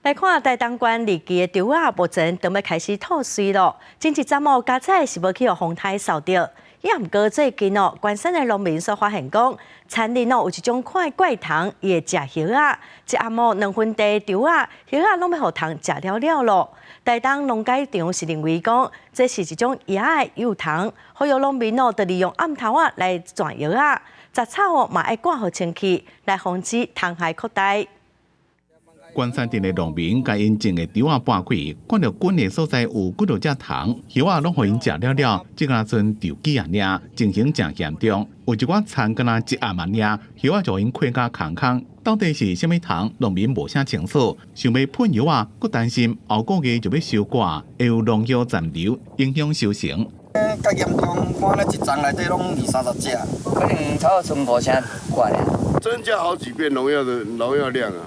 來看台東縣利基的稻仔，目前準備開始吐穗囉。前一陣哦，加彩是無去予風颱掃著。也毋過最近哦，關山的農民所發現講，田裡哦有一種款的怪蟲，伊會食葉仔。一暗哦，2分地稻仔，葉仔攏欲予蟲食了了囉。台東農改場是認為講，這是一種蛾仔的幼蟲，呼籲農民哦，著利用暗頭仔來鑽藥仔，雜草哦嘛愛割予清氣，來防止蟲害擴大。關山鎮的農民共𪜶種的稻仔撥開，看著滾的所在有幾落隻蟲，葉仔攏予𪜶食了了，這敢若賰稻莖仔爾，情形誠嚴重。有一寡田敢若一暗仔爾，葉仔就予𪜶開甲空空。到底是啥物蟲？農民無啥清楚。想欲噴藥仔，閣擔心後個月就欲收割，會有農藥殘留，影響收成。較嚴重，看咧一叢內底攏二三十隻。可能超過五成掛咧。增加好幾倍農藥的農藥量啊！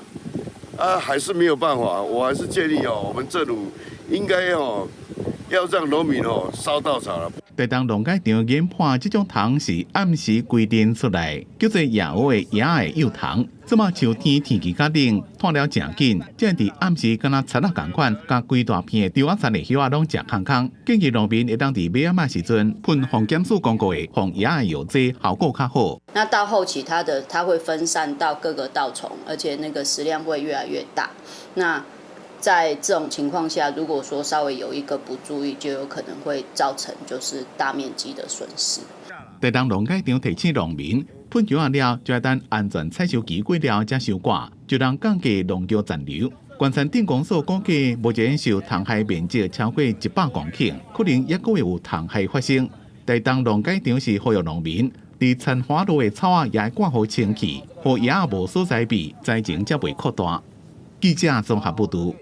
啊，還是沒有辦法，我還是建議哦，我們政府應該哦，要讓農民哦燒稻草了。台東農改場研判，這種蟲是暗時規定出來，叫做夜蛾的蛾仔的幼蟲。這馬秋天天氣較冷，湠了誠緊，這佇暗時敢若賊仔仝款，共規大片的稻仔田的葉仔攏食空空。建議農民會當佇尾仔時陣噴防檢署公告的防蛾仔的藥劑，效果較好。那到後期，它會分散到各個稻叢，而且那個食量會越來越大。那在這種情況下，如果說稍微有一個不注意，就有可能會造成就是大面積的損失。台東農改場提醒農民，噴藥了就愛等安全採收期過了才收割，就通降低農藥殘留。關山鎮公所估計，目前受蟲害面積超過100公頃，可能猶閣會有蟲害發生。台東農改場是呼籲農民，佇田花路的草仔也愛割予清氣，予蛾仔無所在避，災情才袂擴大。記者綜合報導。